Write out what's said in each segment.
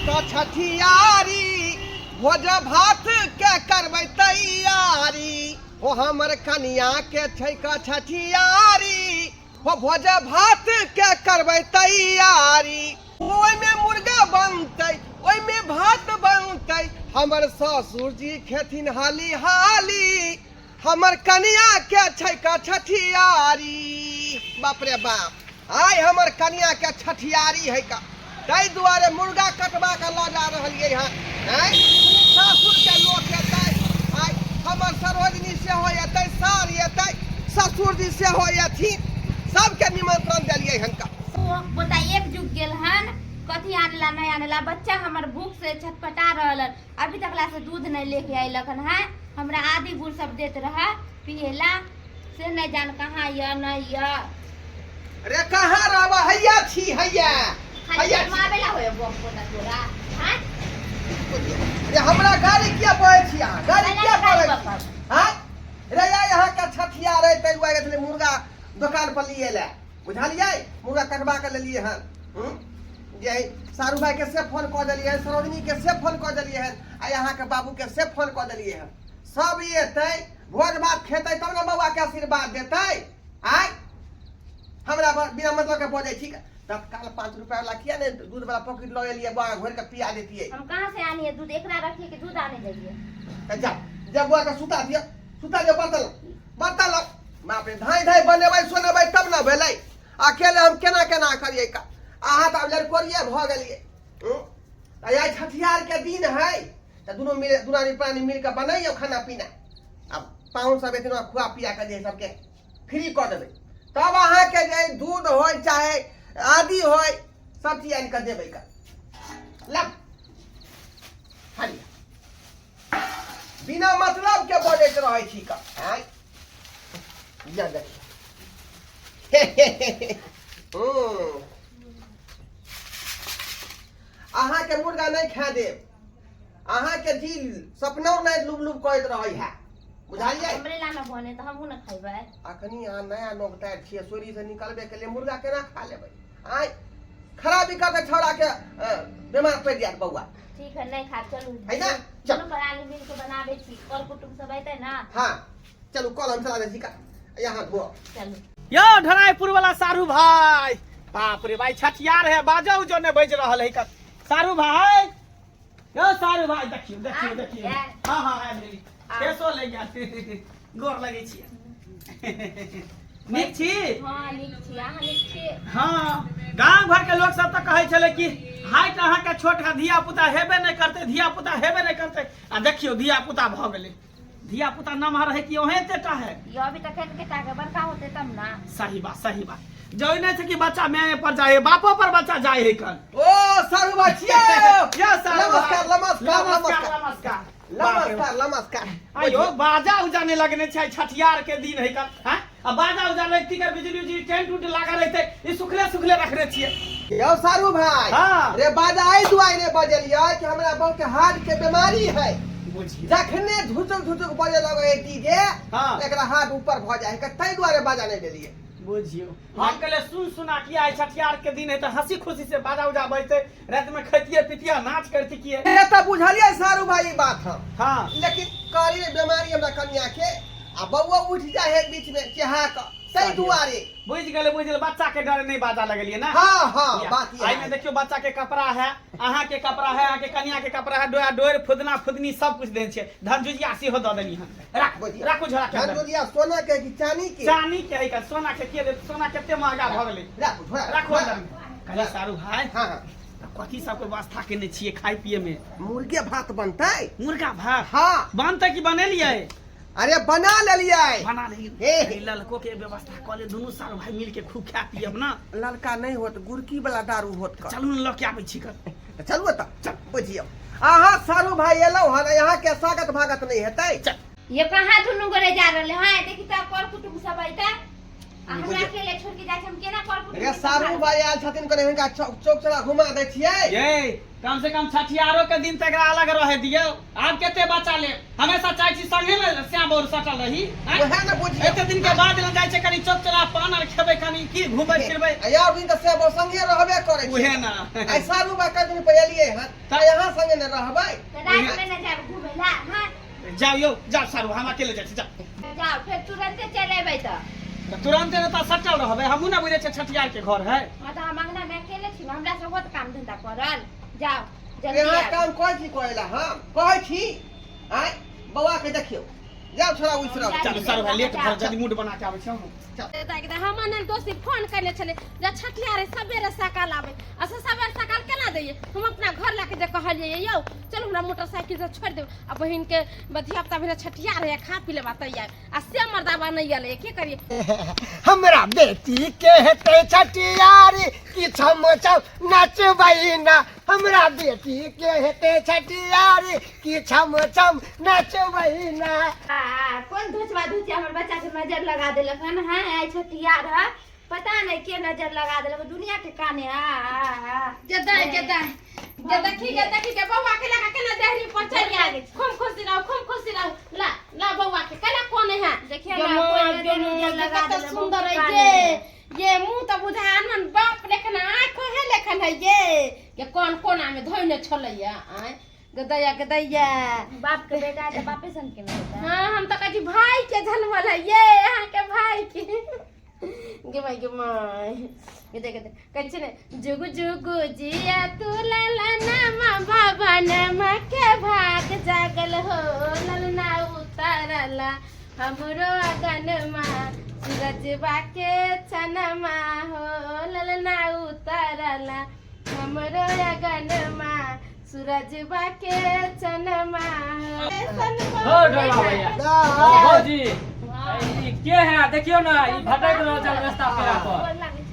का छठियारी, भोज भात के करबै तैयारी। हो हमर कनिया के छै का छठियारी, हो भोज भात के करबै तैयारी। ओहिमे मुर्गा बनतै, ओहिमे भात बनतै, हमर ससुर जी खेथिन हाली हाली। हमर कनिया के छै का छठियारी। बाप रे बाप, आइ हमर कनिया के छठियारी है का, ताहि दुआरे मुर्गा कटवा के लऽ जा रहलियै हन। आँय, सासुर के लोक एतै, आइ हमर सरोजनी सेहो एतै, सार एतै, ससुर जी सेहो एथिन, सबके निमंत्रण देलियै हन का। ओ पोता एक जुग गेल हन, कथी आनला नहीं आनला। बच्चा हमर भूख से छटपटा रहल हन, अभी तक ला से दूध नहीं लेके अयलक हन। है हमरा आदि गुड़ सब देत रहे पियला, से नहीं जान कहाँ यऽ नहीं यऽ। रे कहाँ रहबा, हैया छी, हैया खाली हैया छी। मावेला होय बम पोता तोरा। हाँ रे हमरा गाड़ी किया पड़ै छी अहाँ, गाड़ी कैला किया गाड़ी पड़ै छी? बकब? हाँ रे, या यहाँ के छठिया रहे तै दुआरे छलै मुर्गा दोकान पर लिए ले, बुझलियै? मुर्गा कटवा के लेलियै हन। जे सारू भाई के से फोन कऽ देलियै हन, सरोजनी के से फोन कऽ देलियै हन, आ यहाँ के बाबू के से फोन कऽ देलियै हन। सब एतै, भोज भात खेतै तब ने बौआ के आशीर्वाद देतै। आय हमरा बिना मतलब के बजै छी। तत्काल 5 रुपया वाला किया ने दूध वाला पॉकेट लऽ एलियै, बौआ घोरि के पिया देतियै। हम कहाँ से आनिए दूध, एकरा रखिए कि दूध आने जाइए? तऽ जा जा, बौआ के सुता दिअ, सुता दिअ। बर्तन बर्तन लग, बाप रे, धाँइ धाँइ बनेबै सोनेबै तब ने भेलै। अकेले हम केना केना करियै का? अहाँ तऽ आब लड़कोरिये भऽ गेलियै। आ आइ छठिहार के दिन है, तऽ दुनू मिल, दुनू आदमी प्राणी मिल कऽ बनैयौ खाना पीना। आब पाहुन सब एथिन, खुआ पिया कऽ जे सबके फ्री कऽ देबै, तब अहाँके जे दूध होय चाहे आदि होय सब चीज आनि कऽ देबै। का लब हरिया बिना मतलब के बजैत रहै छी का? आँय या देखियौ, अहाँके मुर्गा नहि खा देब। अहाँके जी सपनो नहि लुब लुब करैत रहै है, बुझलियै? हमरे ला न बने तऽ हमहूँ न खैबै। अखनी अहाँ नया नोक टाइट छियै, सोरी से निकलबे के लिए मुर्गा केना खा लेबै? आँय, खराबी कऽ के छौड़ा के बीमार पड़ि जायत बौआ। ठीक है, नहीं खा, चलू। है ना? चल। दुनू प्राणी मिल के बनाबै छी, कर कुटुम्ब सब अयतै ना। हाँ चलू, कल हम चला दै छी का, यहाँ धो। चलू। यौ ढराईपुर वाला सारू भाई, बाप रे भाई, छठियार है, बाजा उजो ने बज रहल है। सारू भाई, यौ सारू भाई, देखियो देखियो आबि देखियो। गेल। हाँ हाँ, आबि गेली। आउ। केसो ले गेल, गोर लगै छी, नीक छी? हाँ नीक छी, अहाँ नीक छी? हाँ, गांव घर के लोग सब तऽ कहै छलै कि हाइट अहाँके छोट है, धिया पुता हेबे नहि करतै, धिया पुता हेबे नहि करतै, आ देखियौ धिया पुता भऽ गेलै। धिया पुता नमहर है कि ओहे एतेटा है? यो अभी तक के टाके बड़का होते तब ना। सही बात, सही बात। जो नहि छै कि बच्चा माय पर जाए है, बापो पर बच्चा जाए है कल। ओ सारू भाई छियै। यौ सारू भाई। नमस्कार नमस्कार। नमस्कार नमस्कार नमस्कार नमस्कार। आयो बाजा उजा नहीं लगने छै, छठियार के दिन है कल। हैं आ बाजा उजा लगती के बिजली उजली टेंट उंट लागल रहते, ई सुखले सुखले रखने छियै। यौ सारू भाई। हाँ। रे बाजा एहि दुआरे नहि बजेलियै कि हमरा बहू के हार्ट के बीमारी है। बुझिए जखने धुचुक धुचुक बजे लगे है डीजे, हाँ। एकरा हार्ट ऊपर भऽ जाइ है, ताहि दुआरे बाजा नहि देलियै। बुझियो, हम कहले सुन सुना किया है, छठियार के दिन है तऽ हंसी खुशी से बाजा उजा बजते, रात में खैतिए पितिए नाच करती किए। से तऽ बुझलियै सारू भाई ई बात हम। हाँ। लेकिन कहलियै बीमारी हमरा कनिया के, आ बौआ उठि जाइ है बीच में चेहा कऽ, ताहि दुआरे। बुझ गेलै, बुझ गेलै, बच्चा के डरे नहीं बाजा लगलिए ना। हाँ हाँ, या, बात एहिमे ये देखियो बच्चा के कपड़ा है, अहाँ के कपड़ा है, अहाँ के कनिया के कपड़ा है, डोरा डोर फुदना फुदनी सब कुछ देने छियै, धनजुजिया सेहो दऽ देली हन। राख राखू झोरा के अंदर। धनजुजिया सोना के कि चानी के? चानी के है, सोना के के देत, सोना कते महंगा भऽ गेलै। राखू झोरा। राखू अंदर में। कहली सारू भाई। हाँ हाँ। तऽ कथी सबके व्यवस्था केने छियै खाय पिए में? मुर्गे भात बनतै। मुर्गा भात? हाँ। बनतै कि बनेलियै? अरे बना लेलियै। बना लेलियै। हे। हे, ललको के व्यवस्था कऽ ले, दुनू साल भाई मिल के खूब खा पियब ना। ललका नहीं होत, गुड़की वाला दारू होत क। चलू ने, लऽ के आबै छी कर। तऽ चलू तऽ चल। बुझियौ अहाँ सारू भाई एलहुँ हन, यहाँ के स्वागत भागत नहीं हेतै। चल। ये कहाँ दुनू गोरे जा रहले हैं? देखी तऽ कर कुटुम्ब सब अइतै। आ हमरा अकेले छोड़ के जाइ छै, हम केना कर कुटुम रे सारू भाई आयल छथिन, कने हुनका चौक चौक चला घुमा दै छियै। ये कम से कम छठियारो के दिन तक अलग रहे दियौ। आब कते बच्चा ले, हमेशा चाहे छी संगे में श्याम और सटल रही, आँय? वएह ने बुझियौ। एते दिन के बाद ले जाइ छै कनी चौक चला पान आर खेबै, कनी की घुमबै फिरबै। आ यार दिन तऽ से संगे रहबे करै छै। उहे ना। आइ सारू भाई कते दिन पर एलियै हन, तऽ यहाँ संगे ने रहबै। तऽ राति में न जायब घूमे ला? हाँ। जाउ यौ, जाउ सारू, हम अकेले जाइ छी, जाउ। जाउ, फेर तुरंते चलि एबै तऽ। तऽ तुरन्ते ने तऽ सटल रहबै, हमहूँ ने बुझै छियै छठियार के घर है। हाँ, तऽ हम अंगना में अकेले छी, हमरा से होत काम धंधा पड़ल। जाउ जल्दी यहाँ आबू। काम कहै छी करै ला, हम कहै छी। आँय बौआ के देखियौ, जाउ छोड़ा उसरब। चलू सारू भाई, लेट भऽ, जल्दी मूड बना के आबै छी हमहूँ। हम अनल दोस्ती फोन करने छलै जे छठियारे सबेरे सकाल आबै, आ से सबेरे सकाल केना दैयै? हम अपना घर लए के जे कहलियै, यौ चलू हमरा मोटरसाइकिल से छोड़ि देब, आ बहिन के धिया पुता भेलै छठियार है, खा पी लेबा तैयार, आ से मर्दाबा नहि एलै, की करियै? हमरा बेटी के हेतै छठियारी कि छम छम नचबै ना, हमरा बेटी के हेतै छठियारी कि छम छम नचबै ना। आ कोन धुचवा धुचिया हमर बच्चा के नजर लगा देलक हन? हाँ, आइ छठियार है, पता नहीं के नजर लगा देलक दुनिया के काने। आ आ आ जे दाइ, जे दाइ, जे देखी, जे देखी, जे बौआ के लगा केना देहरी पर चलि आयल। खूब खुशी रहू, खूब खुशी रहू। ला ला बौआ के केना कोने है। देखिए गे ना, माँ, कोई गे नजर माँ, उजर गे लगा कते देलक, सुंदर है बहुत ये। काने। ये मुंह तऽ बुझा अनन बाप लेखन, आँख ओहे लेखन है ये। ये कोन कोना में धोइने छलैया। आँय गदैया गदैया। बाप के बेटा है तो बापे सन के ना होता। हाँ, हम तऽ कहै छी भाई के जनमल है ये, अहाँके भाई के। गे माय, गे माय, गे देख देख, कहै छै ने जुग जुग जिया तू ललना मा भवन मा के भाग जागल हो, ललना उतरला हमरो अगन मा सूरजबा के चनमा हो, ललना उतरला हमरो अगन मा सूरजबा के चनमा हो। हो डोला भैया। दाइ। भौजी, ई के है? देखियौ ने, ई भटक रहल छै रास्ता पेरा पर।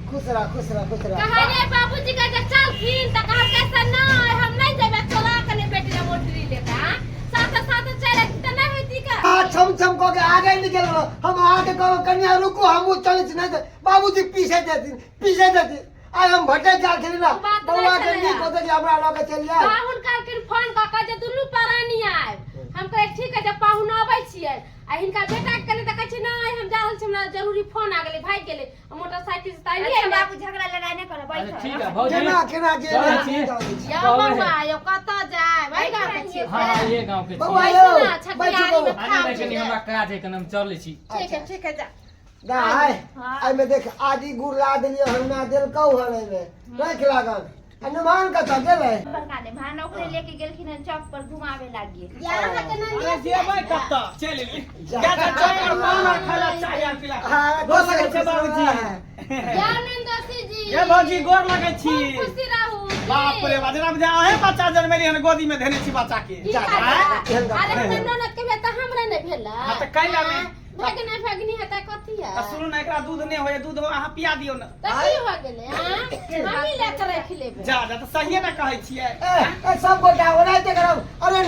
खुश रह, खुश रह, खुश रह। कहलियै बाबूजी के जे चलथिन तऽ कहलकै से नहि, हम नहि जेबै, चला कने बेटी रे मोटरी लेके आ साथे साथे चलि अयती तऽ नहि होइती के। आ छम छम कऽ के आगे निकल गेलहुँ। हम अहाँके कहलहुँ कनिया रुकू, हमहूँ चलै छी, नहि तऽ बाबूजी पीछे जेथिन, पीछे जेथिन। आइ हम भटक गेल छली ना। ओ बात नहि बौआ के छलैए। नीक होतै जे हमरा लऽ के चलि जाय। पाहुन कहलखिन फोन कऽ कऽ जे दुनू प्राणी आयब। हम कहलियै ठीक है, जे पाहुन अबै छियै आ हिनका बेटा के कहलियै तऽ कहै छै नहि, हम जा रहल छी, हमरा जरूरी फोन आ गेलै, भागि गेलै आ मोटरसाइकिल से तऽ एलियै अच्छा ने। बाबू, झगड़ा लड़ाई नहीं करो। अच्छा बैठो। ठीक है भौजी। केना केना जे चलै छी। यौ बौआ यौ, कतऽ जायब? एहि गाँव के छियै? हाँ हाँ, ये गाँव के बौआ छी। यौ, बैसू ना, बैसू छठियारी बौआ। मे आने खाउ नहि, कनी छी। हमरा काज है, कनी हम चलै छी। ठीक है, ठीक है, जा। दाइ, हाँ। एहिमे देख आदि गुड़ ला देलियै हन, माय देलकौ हन, एहिमे राखि लागल। आ नुमान कतऽ गेलै? बड़का ने भान ओकरे लेके गेलखिन हन चौक पर घुमावे लागी। या अहाँके ननदी। अरे जेबै कतऽ, चलि एलियै। जा। जा जा, चौक पर पान आर खाय ला, चाय आर पिला। हाँ, गोर लगै छै बाबूजी। या नंदोसी जी। ये भौजी, गोर लगै छी। खूब खुशी रहू। बाप रे बाप, जेना बुझाय अहें बच्चा जनमेली हन, गोदी में धेने छी बच्चा के। की जा, करबै? जा, एहन गप अरे नहि। हमर ननद के भेल तऽ हमरा नहि भेल। हाँ, तऽ कैला नहि? भगना भगनी है तऽ कथी है? तऽ सुनू ने, एकरा दूध नहि होइए, दूध अहाँ पिया दियौ ने। तऽ की हो गेलै? आँ? हमही लए कऽ राखि लेबै। जा जा, तऽ सहिए ने कहै छियै। ए, ए, सब गोटा ओनाहिते करब। अरे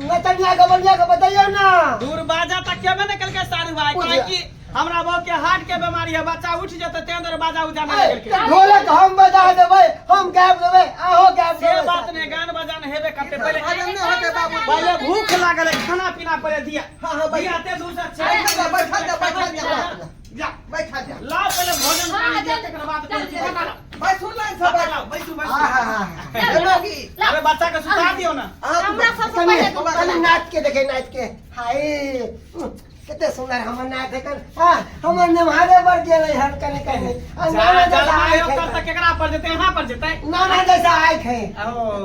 नचनिया गबनिया के बतैयौ ना। दूर बाजा तऽ केबे ने केलकै सारू भाई। बुझिया। कहै कि हमरा बहू के हार्ट के बीमारी है, बच्चा उठि जेतै, तें दुआरे बाजा उजा नहि ए, लगेलकै। तऽ ढोलक हम बजा देबै, हम गाबि देबै, अहो गाबि से देबै। बात नहि, गान बजान हेबे करतै पहिले। भजन नहि होतै बाबू। पहिले भूख लागल है, खाना पीना पहिले दिया। हाँ, हाँ, बैठ। दिया, ते दूर से बैठल जा, बैठल जा, बैठल जा। जा। बैठल जा। लाओ पहिले भोजन हाँ, पानी दिया, जल्दी, तकर बाद जल्दी। खाना लाओ। बैसू लाइन से खाना बैठ। लाओ, बैसू बैसू। आहा हे बाबी, अरे बच्चा के सुता दियौ ना। अहाँ हमरा सबसँ कनि पहिले दूध कनि नाच के देखे, नाच के। हाय, कते सुंदर हमर नाच देखन। हाँ, हमर नेमहारे बढ़ गेलै हन कनि कनि। आ जा नाना जैसा जलमा आँखि ओकर है। तऽ केकरा पर जेतै? यहाँ पर जेतै। नाना जैसा आँखि है। ओ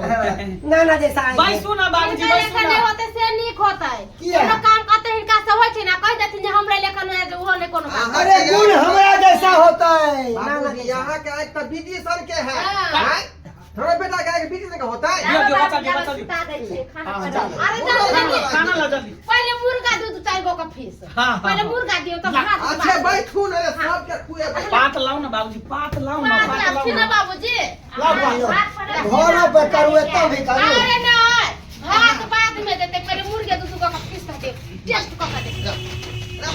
नाना जैसा आँखि है। बैसू ना बाबूजी, हिनका बैसू लेखन ना। नहि होतै से नीक होतै। किया? कोनो काम करतै हिनका से होइ छै ना, कहि देथिन जे हमरा लेखन नहि जे ओहो नहि कोनो काम। अरे गुण हमरा जैसा होता है, नाना बाबूजी, जैसा। यहाँ के आँख तऽ बीजी सन के है। हाँ। आँय? थोड़ा बेटा के आँख बीजी सन के होता है। दियौ, दियौ, बच्चा दियौ, बच्चा दियौ। सुता दै छियै खाना हाँ, पर। अरे चल जल्दी। खाना ला जल्दी। पहिले मुर्गा दूध चारि गो के फीस। हाँ, हाँ, पहिले हाँ। मुर्गा दियौ तब ला। भात। अच्छा बैठू ने रे, सबके खुएबै। पात लाउ ना बाबूजी, पात लाउ ना। भात पात लाउ लाबथिन ना ना। बाबूजी। लाउ पात। भात पर घरो पे करू, एतऽ भी करू। अरे नहि, भात बाद में देतै, पहिले मुर्गे दूध गो के फीस दे, टेस्ट कऽ के देखियौ।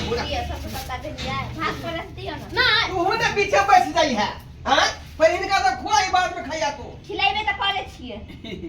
पूरा। दियौ, सब बता देलियै। भात परस दियौ ने। नहीं तू ने पीछे बैठ जाइ है हैं? पर हिनका तो खुआई बाद में खैया तू। खिलेबै तऽ करे छियै।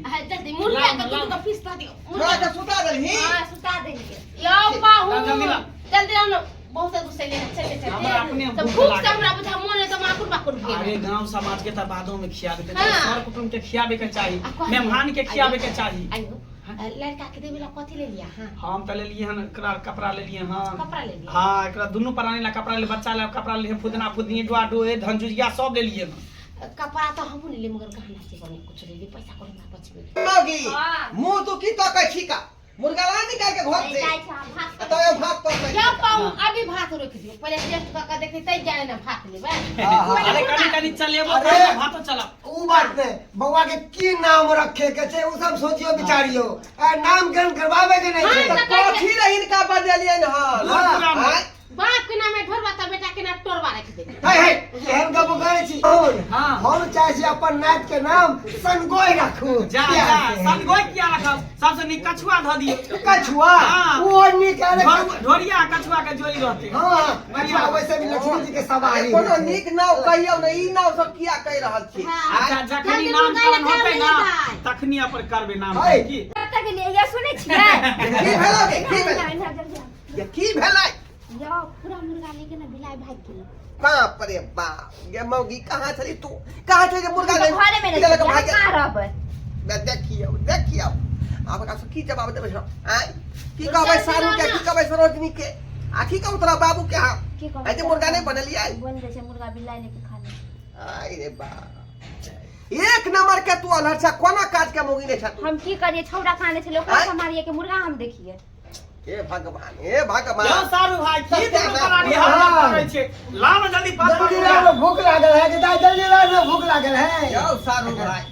हाँ, जल्दी मुर्गा के दूध का पीस दऽ दियौ। थोड़ा के सुता देलही। हाँ, सुता देलियै। यौ पाहु, जल्दी ला। जल्दी लाउ ने, बहुत गुस्सा ले चले चले। हमरा अपने तऽ भूख भूख से लागल। हमरा बुझा मोन एकदम आकुर बाकुर भेल। अरे गांव समाज के तऽ बादो में खियाबे के चाही, हाँ। सर कुटुम के खियाबे के चाही, आ कहलियै, मेहमान के खियाबे के चाही। आइयो लड़का के देवे ला कथी ले लिया? हाँ, हम तऽ लेलियै हन एकरा कपड़ा लेलियै हन। कपड़ा लेलियै? हाँ, एकरा दुनू प्राणी ला कपड़ा ले, बच्चा ला कपड़ा लेलियै, फुदना फुदनी डुआ डोए धनजुजिया सब लेलियै हन। कपड़ा तऽ हमहूँ लेलियै, मगर गहना जेवर नहि कुछ लेलियै, पैसा कौड़ी हमरा बचबे नहि। मौगी, हाँ। मुंह तू की तकै छी का? मुर्गा ला निकाल के घर नहि से। जाइ छै हम भात। आ तो ये भात पकै। यौ पाहु, अभी भात रोकि दियौ, पहिले टेस्ट कऽ कऽ देखी तै जाने ने भात लेबै। हाँ, हाँ। अरे कनी कनी चलेबो अरे। तब ने भातो चलब। उ बात नहीं, बउआ के की नाम रखे के छै उ सब सोचियो विचारियो, आ नामकरण करवावे के नहीं छै। हाँ, तऽ कथी रही हिनका बजेलियनि हन? हाँ। आँय? बाप के नाम है ढोरबा तऽ बेटा के नाम टोरबा रख दे। हे हे, केहन गप करै छी? हाँ। हम चाहै छी अपन नाति के नाम सनगोई राखू। जा जा, सनगोई किया रखब? सबसे नीक कछुआ धऽ दियौ। कछुआ? हाँ। ओ नीक है रे। ढोरिया कछुआ के जोड़ी रहतै। हाँ, कछुआ वैसे भी लक्ष्मी जी के सवारी। कोनो नीक नाव कहियौ ने, ई नाव सब किया कहि रहल छी? हाँ। अच्छा, जखनी जल्दी नामकरण मुर्गा होतै लए ना जाय। तखनी अपन करबै नाम है। की। कतऽ गेलियै? या सुनै छियै? की भेलै गे? की भेलै? इन्हर जल्दी आउ। ये की भेलै? यौ, पूरा मुर्गा लेके ने बिलाइ भागि गेलै। बाप रे बाप, ये मौगी कहाँ छली तू? कहाँ छली जे मुर्गा ले घरे मे लऽ रहै कऽ छियै, भागि गेल? कहाँ रहबै? बे देखियौ देखियौ, आब एकरा से की जवाब देबै हम? आँय, की कहबै सारू के, की कहबै सरोजनी के, आ की कहू तोरा बाबू के? हम की कहबै? आइ जे मुर्गा नहि बनेलियै। बोल दै छै मुर्गा बिलाइ लेके खा ले। आइ रे बाप, एक नंबर के तू अलहर छा, कोना काज के मौगी नहि छा तू। हम की करिए? छौड़ा खाने छलै ओकरा आँय? से मारिए के मुर्गा हम देखिए? हे भगवान, हे भगवान। यौ सारू भाई, की दुनू प्राणी हाँ। हल्ला करै छै? लाउ ने जल्दी पाँच जल्दी लाओ, भूख लागल है कि दाई, जल्दी लाओ, भूख लागल है। यौ सारू भाई,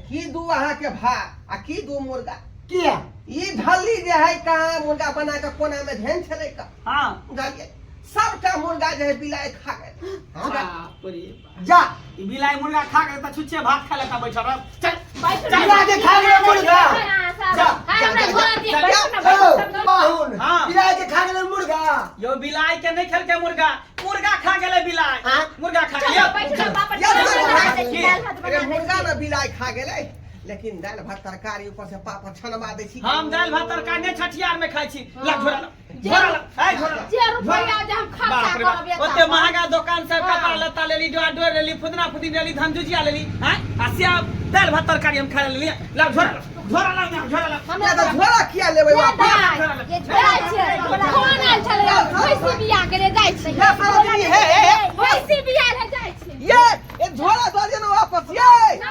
की दू अहाँ के भात आ की दू मुर्गा? किया? ई झल्ली जे है कहाँ मुर्गा बना के कोना में धेन छलै का। हाँ। बुझलियै, सबटा मुर्गा जे है बिलाइ खा गेल। बाप रे बाप। जा। ई बिलाइ मुर्गा खा गेल तऽ छुच्छे भात खा लेता बैठल रह। चल। बिलाइ के खा गेल मुर्गा। जा। हमरा जा, झोरा दिअ। जा। ओ, पाहुन, हाँ। बिलाइ के खा गेल मुर्गा? यौ, बिलाइ के नहि खेलकै मुर्गा, मुर्गा खा गेलै बिलाइ। हाँ? मुर्गा खा गेलै। यौ सारू भाई, की? अरे मुर्गा ने बिलाइ खा गेलै, लेकिन दालि भात तरकारी ऊपर से पापड़ छनबा दै छी। हम दालि भात तरकारी नहि छठियार में खाइ छी। ला झोरा ला, झोरा ला, ए झोरा ला। जे रुपैया जे हम खर्चा बाप रे बाप, करब एतऽ ओते पर। महंगा दोकान से कपड़ा लत्ता लेली, डोआ डोर लेली, फुदना फुदनी लेली, धन जुजिया लेली, हैं, आ से आब दालि भात तरकारी हम खाय लेली। ला झोरा ला, झोरा ला ना, झोरा ला। हमरा तऽ झोरा किया लेबै बाप? झोरा ला। ये झोरा जाइ छियै, फोन आयल छलै, भैंसी बिया गेलै, जाइ छियै। ये सरोजनी, हे हे हे। भैंसी बिया ले जाइ छियै। ये ये झोरा दऽ दियौ ने वापस ये।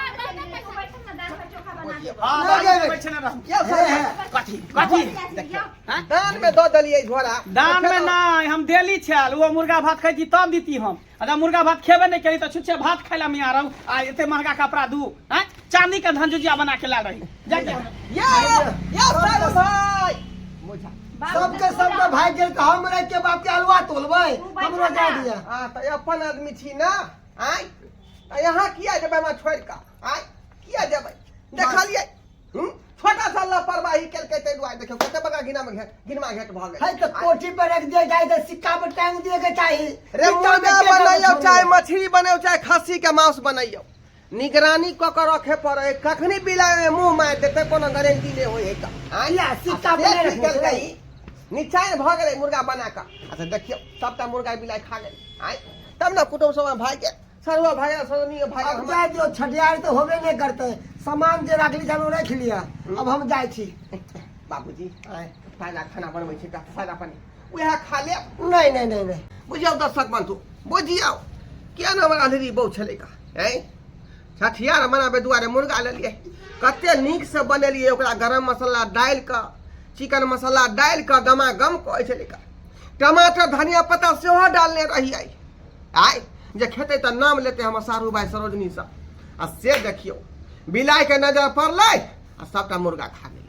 हाँ, नहि जेबै। बैठे ने रहू। ये सरोजनी, कथी कथी? देखियौ, दान में दऽ देलियै झोरा। दान में नहि, हम देली छल। ओ मुर्गा भात खाइ छी तब दीती हम। अच्छा, मुर्गा भात खेबे नहि केली तऽ छुच्छे भात खाइ ला मियाँ रहू आ एते महंगा कपड़ा दू हैं, चांदी के धनजुजिया बना के ला रही जा के। ये ये सारू भाई मुझा सबके सबके भाग गेल तऽ हम रहि के बाप के अलुआ तोलबै? हमरो जा दिया। हाँ, तऽ अपन आदमी छी ना? आँय, तऽ यहाँ किया जेबै हमरा छोड़ि कऽ? आँय, किया जेबै? देखलियै छोटा सा लापरवाही केलकै, ताहि दुआरे देखियौ कते बड़का घिना में घिनमा घेट भऽ गेल। है तऽ कोठी पर रख दिया जाय तऽ सिक्का पर टांग दिए के चाही। रे मुर्गा बनैयौ चाहे मछली बनैयौ चाहे खस्सी के मांस बनैयौ, निगरानी कऽ के रखे पड़े। कखनी बिलाइ में मुंह मारि देतै, कोनो गारंटी नहि होइ है तऽ। आँय? किया, सिक्का आ पर से नहि की रखने केलकै? छै? ई? निचाइन भऽ गेलै मुर्गा बना कऽ। अच्छा देखियौ, सबटा मुर्गा बिलाइ खा गेलै। आँय, तब ने कुटुम्ब सब भागि गेल, सरुआ भागि गेल, सरोजनी भागि अब गेल। जाय दियौ, छठियार तऽ होबे नहि करतै। सामान जे राखली छल ओ राखि लिअ, अब हम जाइ छी। बाबूजी। आँय। सादा खाना बनबै छै तऽ सादा पानी उएह खा लेब। नहि नहि नहि नहि। बुझियौ दर्शक बन्धु, बुझियौ किया ने हमर अन्धरी बहु छलै का। ऐं, छठियार मनाबै दुआरे मुर्गा लेलियै, कते नीकसँ बनेलियै ओकरा, गरम मसाला डालि कऽ, चिकन मसाला डालि कऽ गमा गम कहै छलै का, टमाटर धनिया पत्ता सेहो डालने रहियै। आइ जे खेतै तऽ नाम लेतै हमर सारू भाइ सरोजनी सब। आ से देखियौ, बिलाइके नजर पड़लै आ सबटा मुर्गा खा गेलै।